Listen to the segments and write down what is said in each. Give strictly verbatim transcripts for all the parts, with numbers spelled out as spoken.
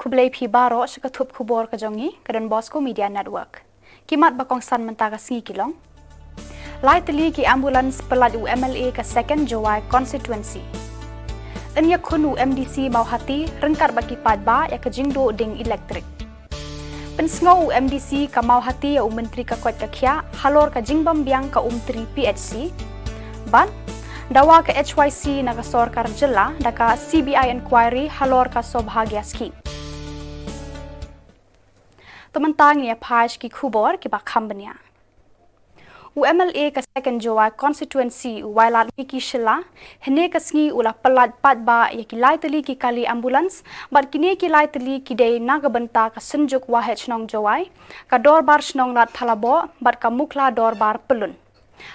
Khublei phi baroh sha ka thup khubor ka jong ngi, ka Don Bosco Media Network. Ki mat ba kongsan mynta ka sngi ki long: Lai tylli ki ambulance pyllait u M L A ka Second Jowai Constituency. Yn ïakhun u M D C Mawhati ryngkat bad ki paidbah ïa ka jingduh ding elektrik. Pynsngew u M D C ka Mawhati ïa u Myntri ka koit ka khiah halor ka jingbym biang ka Umtri P H C. Bad dawa ka H Y C na ka sorkar jylla da ka C B I inquiry halor ka Saubhagya Scheme. To mynta ngin ïa phai sha ki khubor kiba kham bniah. U M L A ka Second Jowai Constituency u Wailadmiki Shylla, hynne ka sngi u la pyllait paidbah ïa ki lai tylli ki kali ambulance, bad kine ki lai tylli ki dei na ka bynta ka Synjuk Waheh Shnong Jowai, ka Dorbar Shnong Ladthalaboh bad ka Mukhla Dorbar Pyllun.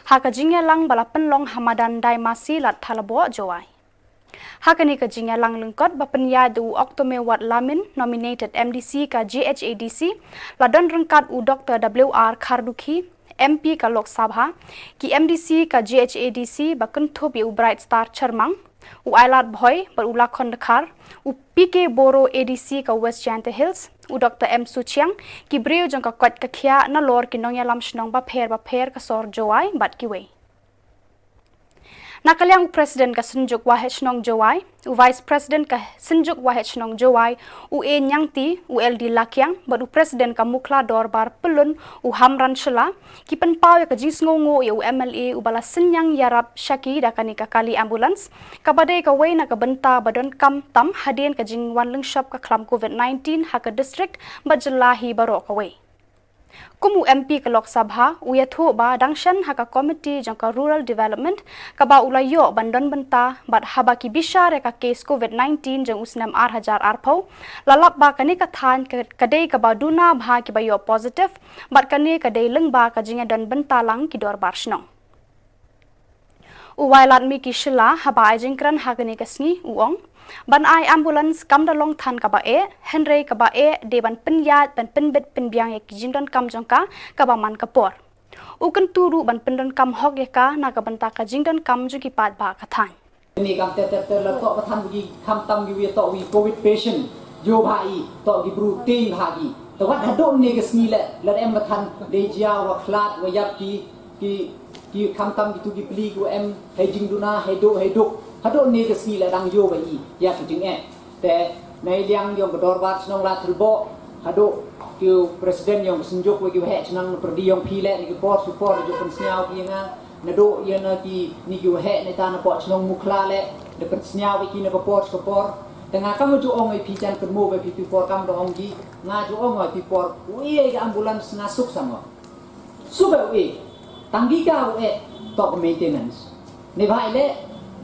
Ha ka jingïalang ba la pynlong ha madan Daimasi Ladthalaboh Jowai. Ha kane ka jingïalang lyngkot ba pynïaid da u Oktomewat Lamin, nominated M D C ka J H A D C, la don ryngkat u Doctor W R Kharduki, M P ka Lok Sabha, ki M D C ka J H A D C ba kynthup ïa u Bright Star Chyrmang, u Ailad Bhoi bad u Lakhon Dkhar, u P K Boro A D C ka West Jaintia Hills, u Doctor M Suchiang, ki briew jong ka koit ka khiah nalor ki nongïalam shnong bapher bapher ka sor Jowai bad kiwei. Na ka liang u President ka Synjuk Waheh Shnong Jowai, u Vice President ka Synjuk Waheh Shnong Jowai, u A Nyangti, u L D Lakiang, bad u President ka Mukhla Dorbar Pyllun, u Hamran Shylla, ki pynpaw ïa ka jingsngewnguh ïa u M L A uba la synñiang ïarap sha ki da kane ka kali ambulance, kaba dei kawei na ka bynta ba donkam tam hadien ka jingwan lyngshop ka khlam covid nineteen ha ka district bad jylla hi baroh kawei. Kum u M P ka Lok Sabha, u ïathuh ba dang shen ha ka komiti jong ka Rural Development, kaba u la ïoh ban don bynta, bad haba ki bishar ïa ka case covid nineteen jong u snem ar hajar arphew, la lap ba kane ka thaiñ ka, ka dei kaba duna bha kiba ïoh positive, bad kane ka dei lyngba ka jingïadon bynta lang ki dorbar shnong. U Wailadmiki Shylla haba ai jingkren ha kane ka sngi u ong, ban ai ambulance kam da long than kaba eh, hynrei kaba eh dei ban pynïaid, ban pynbit pynbiang ïa ki jingdonkam jong ka, kaba man ka por. U kyntu ruh ban pyndonkam hok ïa ka na ka bynta ka jingdonkam jong ki paidbah ka thaiñ. Ni kam ter ter ter la toh ka than ki khamtam ki wi toh wi covid patient. Jo bha i toh ki bru ting bha ki. Te wat haduh ne ka sngi le la em ka than dei jia wa khlad wa ïap ki ki, ki khamtam kitu ki pli ki wa em hei jingduna, hei duk, hei duk. Haduh ne ka sngi la dang ïoh ba i ïa ki jingeh. Te na i liang yong ka dorbar shnong Ladthalaboh, haduh ki president yong ka Synjuk wa ki waheh shnong pyrdi yong phi le ni ki por su por ju pynsngew ki nga. Naduh ïa na ki ni ki waheh ne ta na pok shnong Mukhla le da pynsngew wa ki na ka por su ka por. Te nga kam ju ong i phi jan pynmu ba phi phi por kam da ong ki, nga ju ong i phi por u i ka ambulance nga suk sama. Suba u e, tang ki ka u e, toh ka maintenance. Ne bha i le,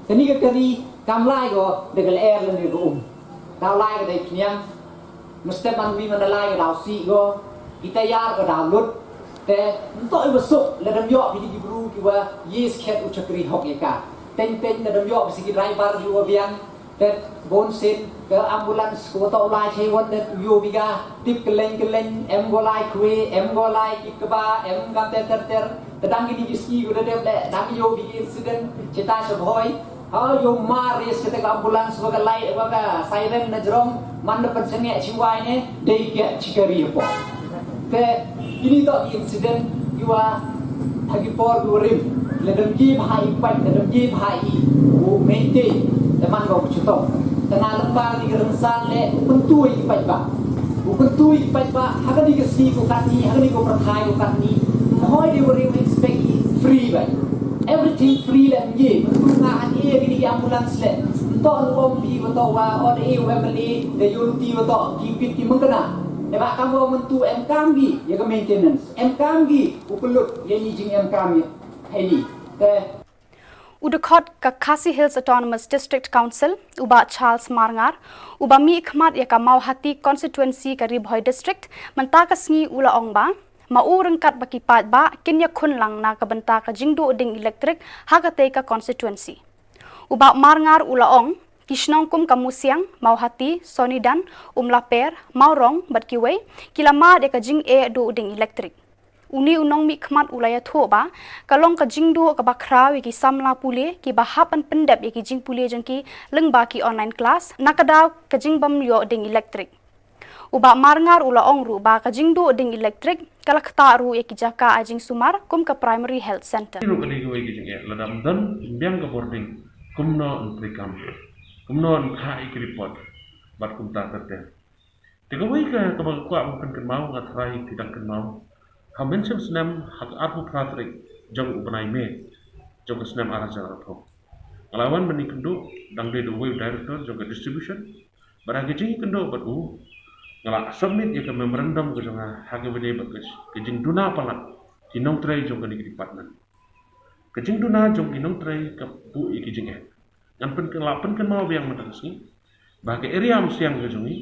kani ka kari kam lai ko, de ka le er le ne ko um. Daw lai ka dei kniang, mesti man wi man da lai ka daw si ko, kita yar ka daw lut. Te nto i wa suk, le dam yok ki di ki bru ki wa yes khet u chakri hok ïa ka. Teng teng le dam yok ki si ki driver ki wa biang, Te bun sien ka ambulance ka wa toh lai chei wan te ïoh bi ka tip kylleng kylleng, em ko lai khwe, em ko lai kit kaba, em kam ter ter ter. Te dang kini ki ski ko da dep le dang ïoh bi ki incident cheta sha Bhoi. Ha ïoh mar res kata ka ambulance wa ka lai wa ka siren na jrong man da pynsengeh chiwai ne dei ki chikari hapoh. Te kini toh ki incident ki wa ha ki por ki wa rim, la dang ki bha i pait, la dang ki bha i u maintain, te man ko u chuto. Te na lem ba ni ka rengsan le u kyntu i pait ba. U kyntu i pait ba, ha ka ni ka sngi ko katni, ha ka ni ko pyrthai ko katni. Mhoi de wa rim expect i free ba. Everything free la ngi, kyntu nga han e ki ni ambulance le. Nto lu om pi wa to wa, o de e wa ka le, de yu ti wa to, ki pit ki mengkena. Te ba kam wa mentu em kam gi, ya ka maintenance. Em kam gi u pynlut ïa ni jingem kam ïa. Hei ni. Te u dkhot ka Khasi Hills Autonomous District Council, u Bah Charles Marngar, uba mih khmat ïa ka Mawhati constituency ka Ri Bhoi District, mynta ka sngi u la ong ba, ma u ryngkat ba ki paidbah kin ïakhun lang na ka bynta ka jingduh ding elektrik ha katei ka constituency. U Bah Marngar u la ong, ki shnong kum ka Musiang, Mawhati, Sonidan, Umlaper, Mawrong bad kiwei, ki la mad ïa ka jingeh duh ding elektrik. Uni u nongmihkhmat u la ïathuh ba ka long ka jingduh kaba khraw ïa ki samla pule kiba hap ban pyndep ïa ki jingpule jong ki lyngba ki online class na ka daw ka jingbym ïoh ding elektrik. U Bah Marngar u la ong ruh ba ka jingduh ding elektrik ka la ktah ruh ïa ki jaka ai jingsumar kum ka Primary Health Centre. Ruh ka dei kawei ka jingeh, lada ym don, ym biang ka bording, kumno yn treikam, kumno yn khah ïa ki report, bad kumta ter ter. Te kawei ka, kaba nga kwah ban pynkynmaw, nga tharai phi dang kynmaw, ha u mynsiem snem, ha ka arphew phra tarik jong u bnai May jong ka snem ar hajar arphew, nga la wan ban ïakynduh, dang dei da uwei u director jong ka distribution. Bad ha ka jingïakynduh bad u, nga la submit ïa ka memorandum ka jong nga ha kaba ïadei bad ka, ka jingduna palat ki nongtrei jong kane ka department. Ka jingduna jong ki nongtrei ka buh ïa ki jingeh. Ngan pyn, la pynkynmaw biang mynta ka sngi ba ha ka area Umsiang ka jong ngi,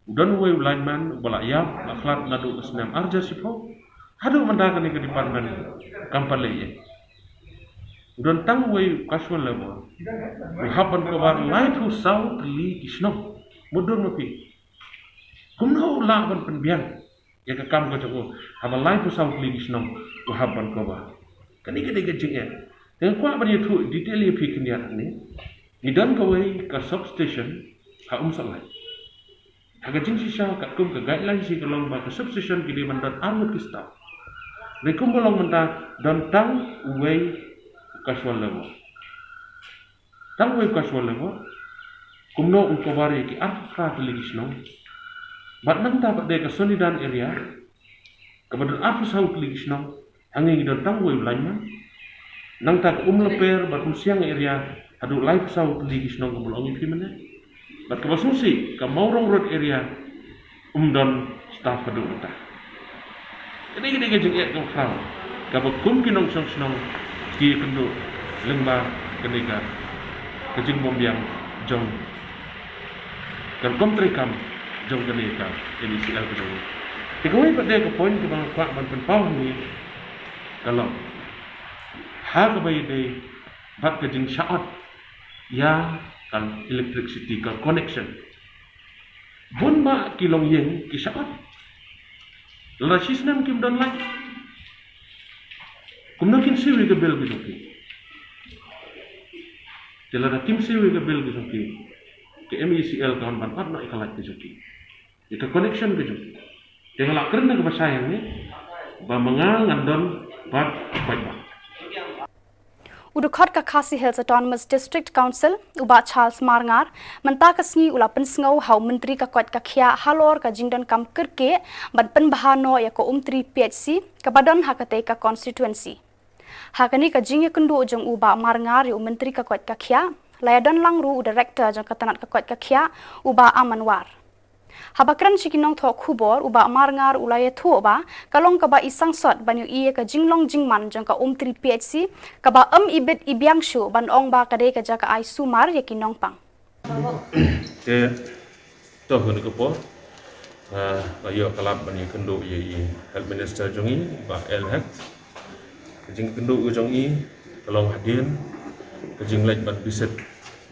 u don uwei u lineman uba la ïap, la khlad naduh ka snem ar hajar shiphew haduh mynta, kane ka department kam pat leh ei ei. U don tang uwei u casual labour, u hap ban cover laiphew saw tylli ki shnong. Mutdur ma phi, kumno u lah ban pynbiang ïa ka kam ka jong u, haba laiphew saw tylli ki shnong u hap ban cover? Kane ka dei ka jingeh. Te nga kwah ban ïathuh detail ïa phi khyndiat hangne. Ngi don kawei ka substation ha Umsohlait. Ha ka jingshisha, katkum ka guideline shi ka long ba ka substation ki dei ban don ar ngut ki staff. Hynrei kumba long mynta, don tang uwei u casual labour. Tang uwei u casual labour, kumno un cover ïa ki arphew phra tylli ki shnong? Bad nangta pat dei ka Sonidan area, kaba don arphew saw tylli ki shnong, hangne ngi don tang uwei u lineman. Nangta ka Umlaper bad Umsiang area, haduh laiphew saw tylli ki shnong, kumba la ong ïa phi mynne. Bad kaba sngewsih, ka Mawrong Road area, ym don staff haduh mynta. Kane, kane ka jingeh kaba khraw kaba kum ki nongshong shnong ki ïakynduh lyngba kane ka, ka jingbymbiang jong ka rukom treikam jong kane ka M E C L ka jong ngi. Te kawei pat de ka point kaba nga kwah ban pynpaw hangne ka long ha kaba ïadei bad ka jingshah ot ïa ka electricity, ka connection. Bun bah ki longïing ki shah ot. Lada shi snem kim don light, kumno kin siew ïa ka bill ka jong ki? Te lada kim siew ïa ka bill ka jong ki, ka M E C L kan ban ot noh ïa ka light ka jong ki, ïa ka connection ka jong ki. Te nga la kren da kaba shai hangne ba ma nga ngan don bad paidbah. U dkhot ka Khasi Hills Autonomous District Council, u Bah Charles Marngar, mynta ka sngi u la pynsngew ha u Myntri ka koit ka khiah halor ka jingdonkam kyrkieh ban pynbha noh ïa ka Umtri P H C kaba don ha katei ka constituency. Ha kane ka jingïakynduh jong u Bah Marngar ïa u Myntri ka koit ka khiah, la ïadon lang ruh u Director jong ka tnat ka koit ka khiah, u Bah Aman War. Haba kren sha ki nongthoh khubor, u Bah Marngar u la ïathuh ba ka long kaba i sangsot ban ïohi ïa ka jinglong jingman jong ka Umtri P H C, kaba ym ibit ibiang shuh ban ong ba ka dei ka jaka ai sumar ïa ki nongpang. Te to kane ka por, ah, nga ïoh ka lad ban ïakynduh ïa i Health Minister jong ngi, Bah A L Hek. Ka jingkynduh ka jong i ka long hadien ka jingleit ban visit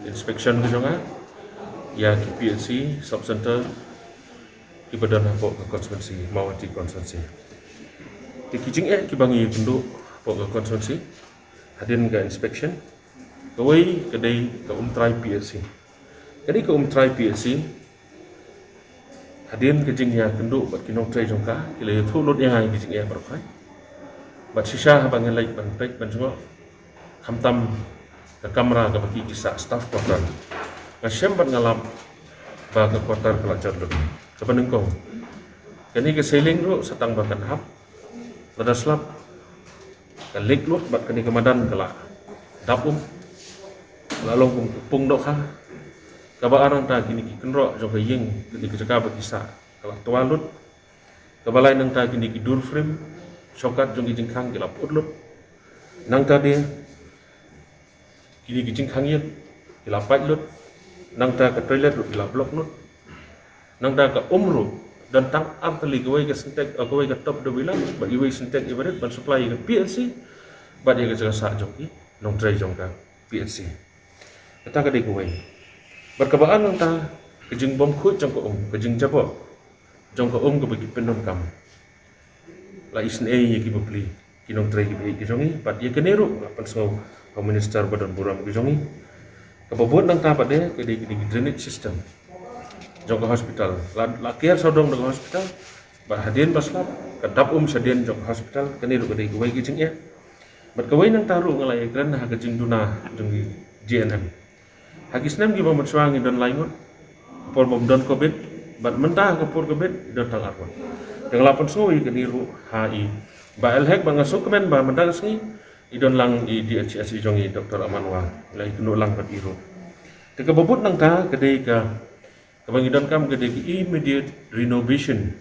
inspection ka jong nga ïa ki P H C sub center kiba don hapoh ka constituency, Mawhati constituency. Te ki jingeh kiba ngi kynduh hapoh ka constituency hadien ka inspection, kawei ka dei ka Umtrai P H C. Ka dei ka Umtrai P H C, hadien ka jingïakynduh bad ki nongtrei jong ka, ki la ïathuh lut ïa nga ïa ki jingeh baroh. Bad shisha haba nga leit ban peit ban jngoh, khamtam ka kamra kaba ki, ki sah, staff quarter, nga shem bad nga lap ba ka quarter ka la jot lut. Kaba nyngkong, kane ka ceiling ruh sa tang ba kan hap, lada slap ka leak lut bad kane ka madan ka la dap um, la long kum ka pung dohkha. Kaba ar, nangta kine ki kynroh jong ka ïing, kane ka jaka ba ki sah, ka la twa lut. Kaba lai, nangta kine ki door frame, shortcut jong ki jingkhang ki la put lut. Nangta de kine ki jingkhang ïit ki la pait lut. Nangta ka toilet ruh ki la block lut. Nangta ka um ruh don tang ar tylli, kawei ka Sintex, eh, kawei ka top dewar, bad iwei Sintex iwei rit ban supply ïa ka P H C bad ïa ka jaka sah jong ki nongtrei jong ka P H C. Kata ka dei kawei. Bad kaba ar, nangta ka jingbymkhuid jong ka um, ka jingjaboh jong ka um kaba ki pyndonkam. La isynei ïa ki bapli ki nongtrei kiba ïeit ki jong ngi, bad ïa kane ruh nga pynsngew ha u minister ba don burom ki jong ngi. Kaba bud nangta pat de ka dei kine ki drainage system. jong ka hospital. La, la ker sawdong da ka hospital, bad hadien ba slap, ka dap um shadien jong ka hospital, kane ruh ka dei kawei ka jingeh. Bad kawei nangta ruh nga la ïakren ha ka jingduna jong ki G N M. Ha ki snem kiba mynshuwa ngi don lai ngut, por bym don covid, bad mynta ha ka por covid, ngi don tang ar ngut. Te nga la pynsngew ïa kane ruh ha i Bah L Hek, bad nga sngewkmen ba mynta ka sngi, i don lang i D H S i jong i Doctor Amanwa, la i kynduh lang bad i ruh. Te kaba bud nangta, ka dei ka, kaba ngi donkam ka dei ka immediate renovation.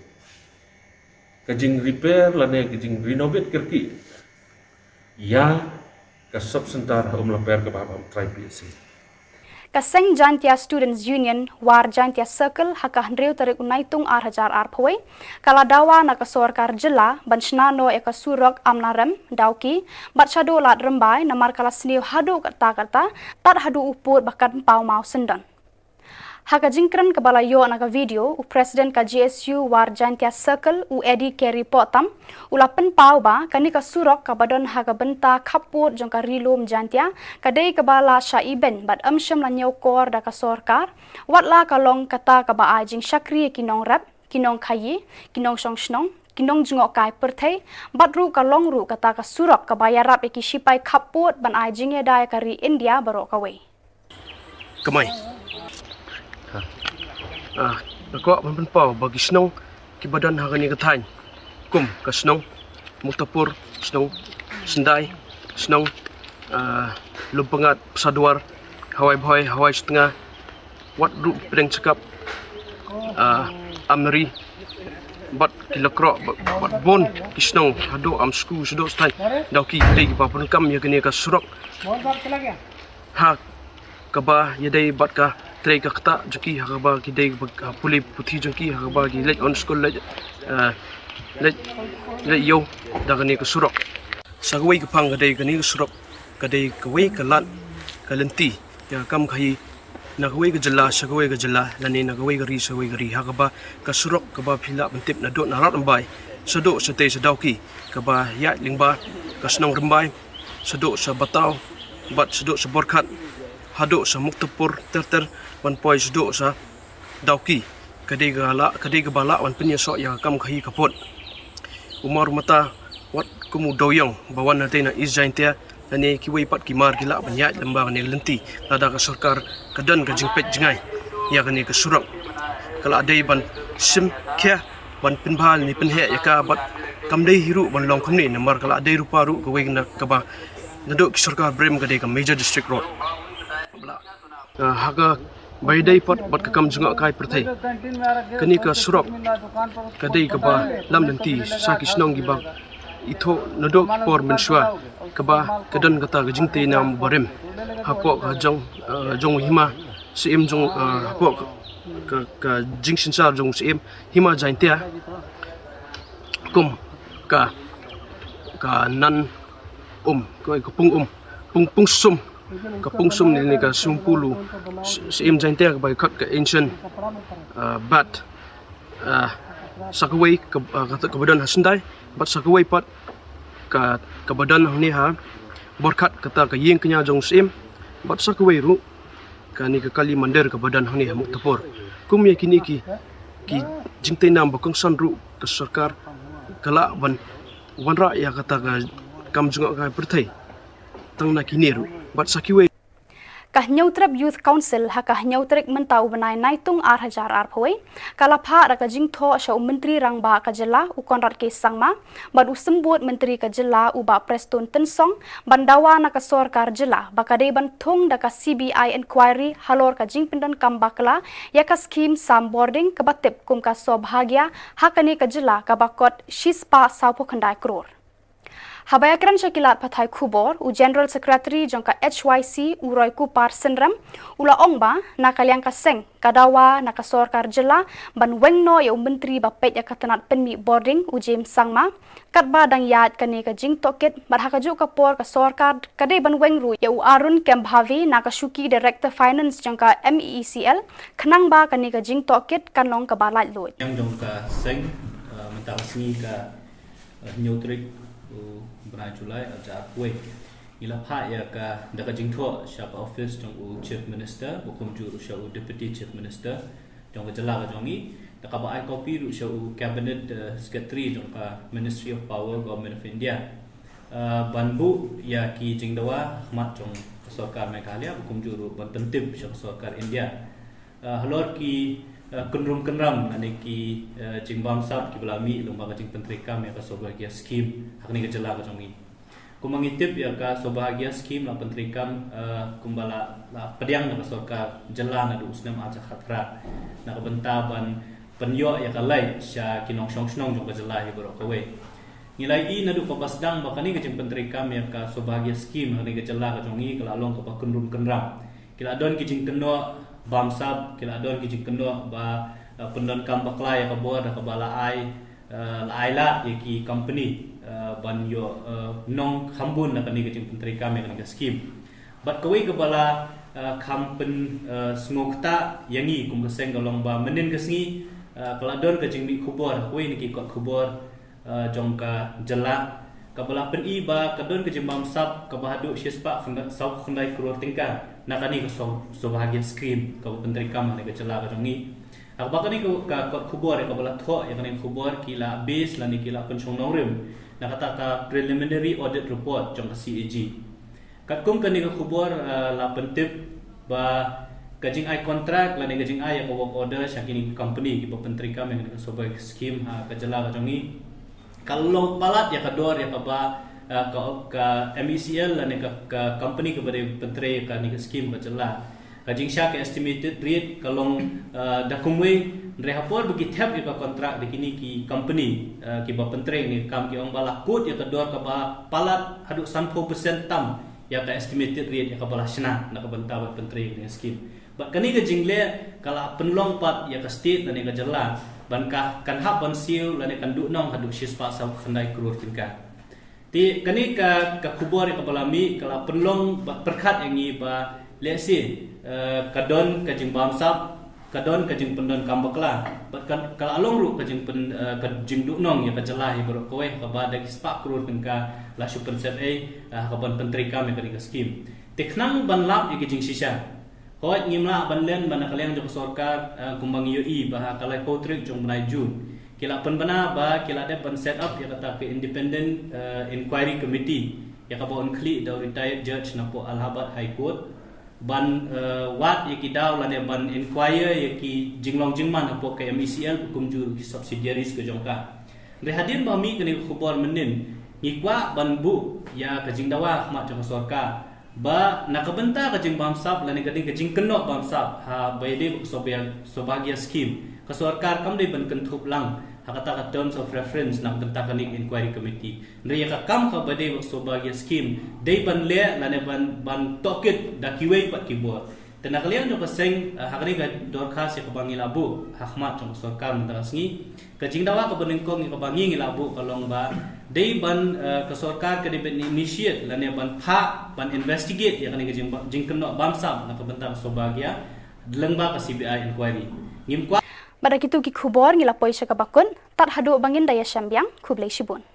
Ka jing repair lane ka jing renovate kyrkieh ïa ka sub center ha Umlaper kaba hap ha Umtrai P H C. Ka seng Jaintia Students Union War Jaintia Circle ha ka hynriew tarik u Naitung ar hajar arphew wei, ka la dawa na ka sorkar jylla ban shna noh ïa ka surok Amlarem, Dawki, bad shaduh Lad Rymbai namar ka la sniew haduh katta katta, tad haduh u pud ba kan paw maw syndon. Ha ka jingkren kaba la ïoh na ka video, u President ka J S U War Jaintia Circle, u Eddie Carey Pohtam, u la pynpaw ba kane ka surok kaba don ha ka bynta khappud jong ka Ri Lum Jaintia, ka dei kaba la sha ibeiñ bad ym shym la ñiewkor da ka sorkar, wat la ka long kata kaba ai jingshakri ïa ki nongrep, ki nongkhaïi, ki nongshong shnong, ki nongjngohkai pyrthei, bad ruh ka long ruh kata ka surok kaba ïarap ïa ki shipai khappud ban ai jingïada ïa ka ri India baroh kawei. Kamai. Ha. Ah, nga kwah ban pynpaw ba ki shnong kiba don ha kane ka thaiñ, kum ka shnong Muktapur, shnong Syndai, shnong, ah, Lumpyngat, Psaduar, Hawai Bhoi, Hawai Sutnga, wat ruh ki pdeng Chakap, ah, Amri, bad ki Lakroh, bad, bad bun ki shnong haduh Amsku, shaduh Sthaiñ Dawki, ki dei kiba pyndonkam ïa kane ka surok. Ha kaba ïadei bad ka trei ka ktah jong ki, ha kaba ki dei ba, ha pule puthi jong ki, ha kaba ki leit on skul, leit, eh, leit, leit ïew da kane ka surok. Sa kawei ka phang ka dei kane ka surok ka dei kawei ka lad ka lynti ïa ka kam khaïi na kawei ka jylla sha kawei ka jylla, lane na kawei ka ri sha kawei ka ri, ha kaba ka surok kaba phi lah ban tip naduh na Lad Rymbai shaduh shatei sha Dawki, kaba ïaid lyngba ka shnong Rymbai, shaduh sha Bataw, bad shaduh sha Borkhat, haduh sha Muktapur ter ter, ban poi shaduh sha Dawki, ka dei ka lah, ka dei kaba lah ban pynïasoh ïa ka kam khaïi khappud. U mar u mata, wat kum u dewïong ba wan na tei na East Jaintia, lane kiwei pat ki mar ki lah ban ïaid lyngba kane ka lynti, lada ka sorkar ka don ka jingpeit jngai ïa kane ka surok. Ka lah dei ban shim khia ban pynbha ne pynheh ïa ka, bad kam dei hi ruh ban long kumne, namar ka lah dei ruh pa ruh kawei na kaba naduh ki sorkar brem ka dei ka major district road. Ah, ha kaba ïadei pat bad ka kam jngohkai pyrthei, kane ka surok ka dei kaba lam lynti sa ki shnong kiba ithuh naduh ki por mynshuwa, kaba ka don kata ka jingtei nam barim hapoh ka jong, ah, jong u hima Syiem jong, ah, hapoh ka, ka, ka jingsynshar jong u Syiem hima Jaintia, kum ka, ka Nan Um, ka, ka Pung Um, Pung, Pung Sum, ka Pung Sum ne, ne ka Sumpulu, Sy-, Syiem Jaintia kaba khot ka ancient, ah, bad, ah, sa kawei ka, ah, kata kaba don ha Syndai, bad sa kawei pat ka, kaba don hangne ha Borkhat, kata ka ïing kñia jong u Syiem, bad sa kawei ruh kane ka Kali Mandir kaba don hangne ha Muktapur. Kum ïa kine ki, ki jingtei nam ba kongsan ruh ka sorkar ka lah ban wanrah ïa kata ka kam jngohkai pyrthei tang na kine ruh, bad sa kiwei. Ka Hynñiewtrep Youth Council ha ka hynñiew tarik mynta u bnai Naitung ar hajar arphew wei, ka la phah da ka jingthoh sha u Myntri Rangbah ka jylla u Conrad K Sangma, bad u Symbud Myntri ka jylla u Bah Prestone Tynsong, ban dawa na ka sorkar jylla ba ka dei ban thung da ka C B I inquiry halor ka jingpyndonkam bakla ïa ka skhim sam bording kaba tip kum ka Saubhagya ha kane ka jylla kaba kot shispah sawphew khyndai klur. Haba ïakren sha ki lad pathai khubor, u General Secretary jong ka H Y C u Roykupar Synrem u la ong ba na ka liang ka seng ka dawa na ka sorkar jylla ban weng noh ïa u Myntri ba peit ïa ka tnat pynmih bording u James Sangma, katba dang ïaid kane ka jingtohkit, bad ha kajuh ka por ka sorkar ka dei ban weng ruh ïa u Arun Kembhavi na ka shuki Director Finance jong ka M E E C L, khnang ba kane ka jingtohkit kan long kaba laitluid. Yang jong ka seng, eh, mynta ka sngi ka, eh, hynñiew tarik u bnai July, eh, arhajar arphew wei. Ngi la phah ïa ka da ka jingthoh sha ka office jong u Chief Minister, ba kumjuh ruh sha u Deputy Chief Minister, jong ka jylla ka jong ngi, da kaba ai copy ruh sha u Cabinet, eh, Secretary jong ka Ministry of Power, Government of India. Eh, ban buh ïa ki jingdawa ha khmat jong ka sorkar Meghalaya, bad kumjuh ruh ban pyntip sha ka sorkar India. Eh, halor ki, eh, kynrum kynram lane ki, eh, jingbamsap kiba la mih lyngba ka jingpyntreikam ïa ka Saubhagya Scheme ha kane ka jylla ka jong ngi. Kumba ngi tip ïa ka Saubhagya Scheme la pyntreikam, eh, kumba la, la pdiang da ka sorkar jylla naduh u snem ar hajar khatphra na ka bynta ban pynïoh ïa ka light sha ki nongshong shnong jong ka jylla hi baroh kawei. Ngi la ïohi naduh kaba sdang ba kane ka jingpyntreikam ïa ka Saubhagya Scheme ha kane ka jylla ka jong ngi ka la long kaba kynrum kynram. Ki la don ki jingkynnoh bamsap, ki la don ki jingkynnoh ba, eh, pyndonkam bakla ïa ka bor da kaba la ai, eh, la ai lad ïa ki company, eh, ban ïoh, eh, nongkham bun na kane ka jingpyntreikam ïa kane ka scheme. Bad kawei kaba la, eh, kham pyn, eh, sngewkta ïa ngi kum ka seng ka long ba mynhynnin ka sngi, eh, ka la don ka jingmih khubor ha kawei na ki kot khubor, eh, jong ka jylla, kaba la pyni ba ka don ka jingbamsap kaba haduh shispah khyndai, saw khyndai klur tyngka na kane ka Sau-, Saubhagya Scheme kaba pyntreikam ha kane ka jylla ka jong ngi. Ha kaba kane ka, ka kot khubor ïa kaba la thoh ïa kane ka khubor ki la base lane ki la pynshong nongrim na kata ka preliminary audit report jong ka C A G. Katkum kane ka khubor, eh, la pyntip ba ka jingai contract lane ka jingai ïa ka work order sha kine ki company kiba pyntreikam ïa kane ka Saubhagya Scheme ha ka jylla ka jong ngi ka long palat ïa ka dor ïa kaba, eh, ka, ka M E C L lane ka, ka company kaba dei pyntrei ïa kane ka scheme ka jylla. Ka jingshah ka estimated rate ka long, eh, da kumwei, hynrei ha por ba ki thep ïa ka contract da kine ki company, eh, kiba pyntrei ïa kane ka kam, ki ong ba la quote ïa ka dor kaba palat haduh sanphew percent tam ïa ka estimated rate ïa kaba la shna na ka bynta ban pyntrei ïa kane ka scheme. Bad kane ka jingleh ka la pynlong pat ïa ka state lane ka jylla ban ka, kan hap ban siew lane kan duhnong haduh shispah saw khyndai klur tyngka. Te kane ka, ka khubor ïa kaba la mih ka la pynlong bad pyrkhat ïa ngi ba lehse, eh, ka don ka jingbamsap, ka don ka jingpyndonkam bakla, bad ka, ka la long ruh ka jingpyn, eh, ka jingduhnong ïa ka jylla hi baroh kawei, kaba da ki spah klur tyngka la shu pynsep ei, eh, ha kaban pyntreikam ïa kane ka scheme. Te khnang ban lap ïa ka jingshisha, hooid ngim lah ban len ba na ka liang jong ka sorkar, eh, kumba ngi ïohi ba ha ka laiphew tarik jong u bnai June ki la pynbna ba ki la dep ban set up ïa kata ka independent, eh, inquiry committee ïa kaba un khlieh da u retired judge napoh Allahabad High Court ban, eh, wad ïa ki daw lane ban inquire ïa ki jinglong jingman hapoh ka M E C L kumjuh ki subsidiaries ka jong ka. Hynrei hadien ba mih kane ka khubor mynhynnin ngi kwah ban buh ïa ka jingdawa ha khmat jong ka sorkar ba na ka bynta ka jingbamsap lane ka dei ka jingkynnoh bamsap ha ba ïadei bad ka Saubhagya, Saubhagya Scheme ka sorkar kam dei ban kynthup lang ha kata ka terms of reference na ka bynta kane ka inquiry committee. Hynrei ïa ka kam kaba dei bad ka Saubhagya Scheme dei ban leh lane ban, ban tohkit da kiwei pat ki bor. Te na ka liang jong ka seng, eh, ha kane ka dorkhas ïa kaba ngi la buh ha khmat jong ka sorkar mynta ka sngi, ka jingdawa kaba nyngkong ïa kaba ngi ngi la buh ka long ba dei ban, eh, ka sorkar ka dei ban initiate lane ban phah ban investigate ïa kane ka jing, jingkynnoh bamsap na ka bynta ka Saubhagya lyngba ka C B I inquiry. Ngim kwah. Bad da kitu ki khubor ngi la poi sha kaba kut, tad haduh ba ngin da ïashem biang, khublei shibun.